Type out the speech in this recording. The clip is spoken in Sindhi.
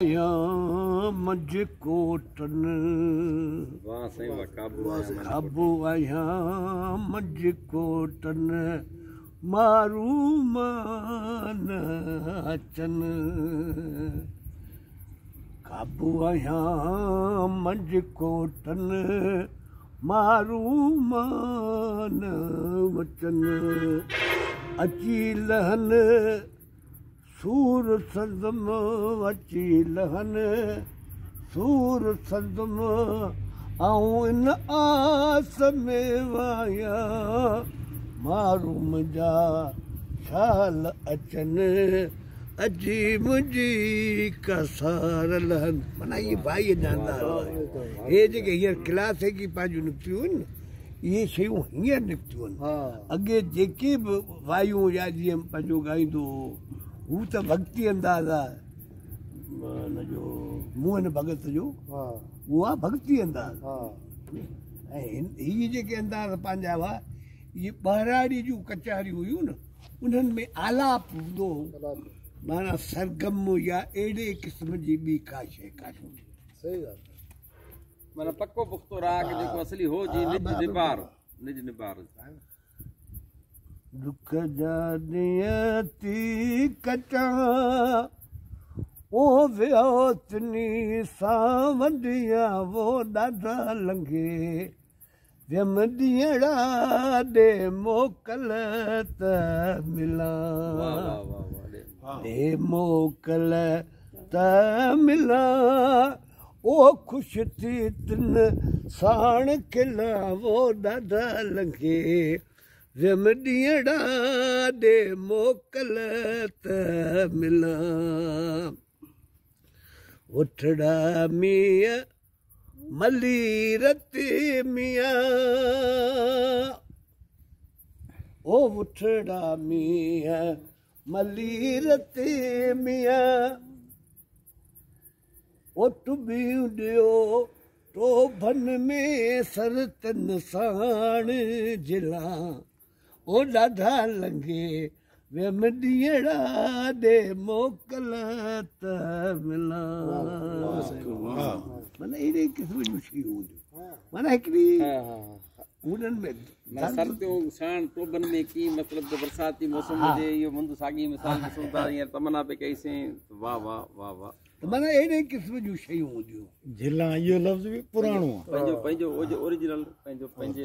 آهيان منجهه ڪوٽن. واه سائين واه قابو آهيان منجهه قابو آهيان منجهه ڪوٽن مارون مان نه اچن. قابو آهيان منجهه ڪوٽن مارون مان نه اچن. اچي لهن سور سندم اچي لهن سور سندم آئون ان آس ۾ وايان مارو منهنجا شال اچن اچي منهنجي ڪا سار لهن. معنيٰ اهي وائيء جا انداز آهن. اهي جيڪي هينئر ڪلاسيڪي پنهنجون نڪتيون آهن نه اهي شيون هينئر نڪتيون آهن. اڳي جيڪي به وايون يا جيئن پنهنجو ڳائيندو هو هو ته ڀڳتي انداز آ ان جو موهن ڀڳت جو اهو آ ڀڳتي انداز ۽ هي جيڪي انداز پنهنجا هئا اهي ٻهراڙي جون ڪچهريون هيون نه انهن ۾ آلاپ هوندو هو معنيٰ سرگم يا اهڙي قسم جي ٻي ڪا شيء ڪانه هوندي. صحيح ڳالهه. معنيٰ پڪو پختو راڳ جيڪو اصلي هو جي نج نبار نج نبار. ڏک جا ڏينهن ٿي ڪٽان او ويو تني سان ونڊيان وو ڏاڍا لنگهي ويم ڏينهڙا ڏي موڪل ته ملان ڏي موڪل ته ملان او خوش ٿي تن ساڻ کلان وو ڏاڍا لنگهي ويم ڏينهڙا ڏي موڪل ته ملان. وٺڙا مينهن ملير تي ميان او وٺڙا مينهن ملير تي ميان او ٽٻيون ڏيو ٽوڀن ۾ سرتن ساڻ جهلان او ڏاڍا لنگهي ويم ڏينهڙا ڏي موڪل ته ملان. معنيٰ اهڙي قسم جون شيون هونديون معنيٰ هڪڙي انهن ۾ معنيٰ سرتيون ساڻ ٽوڀن ۾ ڪي مطلب ته برساتي موسم هجي اهو مند ساڳي مثال ڏسون ٿا هينئر تمنا پئي ڪئي سين واه واه واه واه. ته معنيٰ اهڙي قسم جون شيون هونديون. جهلان اهو لفظ به پراڻو آهي. پنهنجو پنهنجو اوريجنل پنهنجو پنهنجي.